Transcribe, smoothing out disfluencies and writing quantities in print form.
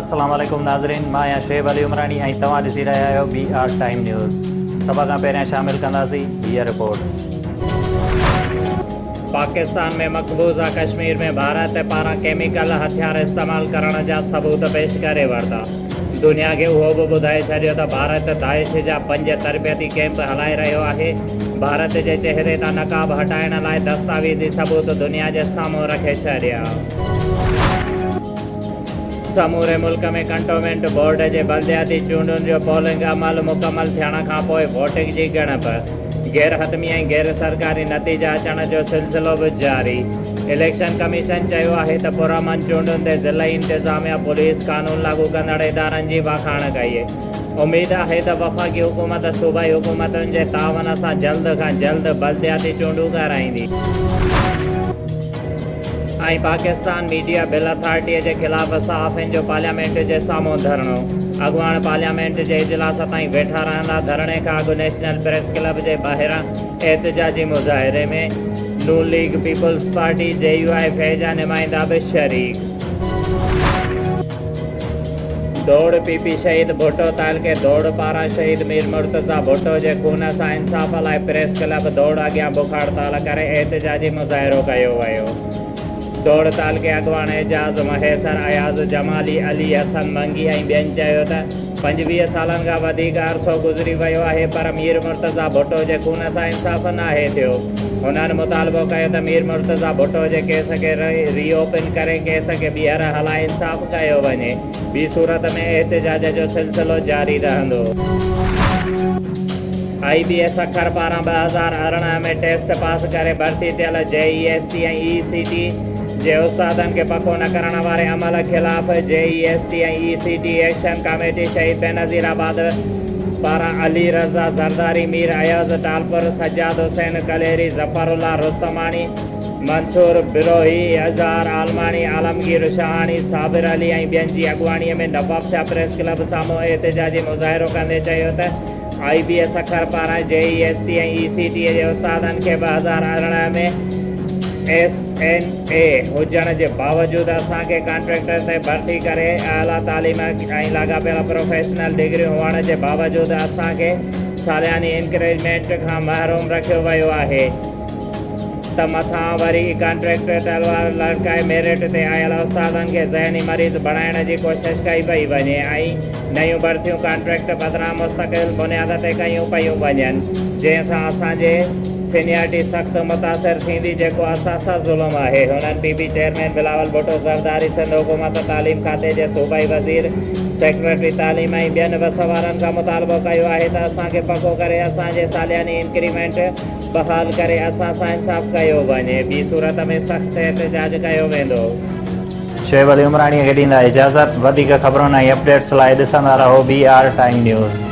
السلام عليڪم ناظرين مان آهيان شعيب علي عمراڻي ۽ توهان ڏسي رهيا آهيو بي آر ٽائيم نيوز سڀ کان پهريان شامل ڪنداسين هيء رپورٽ. پاڪستان ۾ مقبوضه ڪشمير ۾ ڀارت پاران ڪيميڪل هٿيار استعمال ڪرڻ جا ثبوت پيش ڪري ورتا، دنيا کي اهو به ٻڌائي ڇڏيو ته ڀارت داعش جا پنج تربيتي ڪئمپ هلائي رهيو آهي، ڀارت جي چهري تان نقاب هٽائڻ لاء دستاويزي ثبوت دنيا جي سامهون رکي ڇڏيا. سموري ملڪ ۾ ڪنٽومينٽ بورڊ جي بلدياتي چونڊن جو پولنگ عمل مڪمل ٿيڻ کانپوء ووٽنگ جي ڳڻپ، غير حتمي ۽ غير سرڪاري نتيجا اچڻ جو سلسلو به جاري. اليڪشن ڪميشن چيو آهي ته پرامن چونڊن تي ضلعي انتظاميا، پوليس، قانون لاڳو ڪندڙ ادارن جي واکاڻ ڪئي. اميد آهي ته وفاقي حڪومت صوبائي حڪومتن جي تعاون سان جلد کان جلد بلدياتي چونڊون ڪرائيندي. ۽ پاڪستان ميڊيا بل اٿارٽي جي خلاف صحافين جو پارليامينٽ جي سامهون ڌرڻو، اڳواڻ پارليامينٽ جي اجلاس تائين ويٺا رهندا، ڌرڻي کان اڳ نيشنل پريس ڪلب جي ٻاهران احتجاجي مظاهري ۾ Noon league, peoples party, J U I F جا نمائندا به شريڪ. دوڙ، پي پي شهيد ڀٽو تعلقي دوڙ پاران شهيد مير مرتضيٰ ڀٽو جي خون سان انصاف لاء پريس ڪلب دوڙ اڳيان بک هڙتال ڪري احتجاجي مظاهرو ڪيو ويو. دوڙ تعلقي اڳواڻ اعجاز مهيسر، اياز جمالي، علي حسن منگي ۽ ٻين چيو ته 25 سالن کان وڌيڪ عرصو گذري ويو آهي پر مير مرتضيٰ ڀٽو جي خون سان انصاف ناهي ٿيو. هنن مطالبو ڪيو ته مير مرتضيٰ ڀٽو جي ڪيس کي ري اوپن ڪري ڪيس کي ٻيهر هلائي انصاف ڪيو وڃي، ٻي صورت ۾ احتجاج جو سلسلو جاري رهندو. آئي بي اي سکر پاران 2018 ۾ ٽيسٽ پاس ڪري ڀرتي ٿيل جي اي ايس ٽي ۽ اي سي ٽي جي استادن کي پڪو نه ڪرڻ واري عمل خلاف جي اي ايس ٽي ۽ اي سي ٽي ايڪشن ڪاميٽي شهيد بينظير آباد پاران علي رضا زرداري، مير اياز ٽالپر، سجاد حسين ڪليري، ظفر الله رستماڻي، منصور بروهي، اظهار عالماڻي، عالمگير شاهاڻي، صابر علي ۽ ٻين جي اڳواڻي ۾ نوابشاهه پريس ڪلب سامهون احتجاجي مظاهرو ڪندي چيو ته آئي بي اي سکر پاران جي اي ايس ٽي ۽ اي سي ٽي جي استادن کي 2018 ۾ ايس اين اي هجڻ جي باوجود اسان کي ڪانٽريڪٽر تي ڀرتي ڪري اعليٰ تعليم ۽ لاڳاپيل پروفيشنل ڊگريون هئڻ جي باوجود اسان کي سالياني انڪريجمينٽ کان محروم رکيو ويو آهي ته مٿان وري ڪانٽريڪٽ تلوار لڙڪائي ميرٽ تي آيل استادن کي ذهني مريض بڻائڻ جي ڪوشش ڪئي پئي وڃي ۽ نيون ڀرتيون ڪانٽريڪٽ بدران مستقل بنياد تي ڪيون پيون وڃن جنهن سان اسان جي سينيارٽي سخت متاثر ٿيندي جيڪو اسان سان ظلم آهي هنن P P chairman Bilawal Bhutto Zardari Sindh حڪومت تعليم کاتي جي صوبائي وزير سيڪريٽري تعليم ۽ ٻين وس وارن کان مطالبو ڪيو آهي ته اسان کي پڪو ڪري اسان جي سالياني انڪريمينٽ بحال ڪري اسان سان انصاف ڪيو وڃي ٻي صورت ۾ سخت احتجاج ڪيو ويندو. شعيب علي عمراڻي کي ڏيندا اجازت وڌيڪ خبرن ۽ اپڊيٽس لاء ڏسندا رهو بي آر ٽائيم نيوز.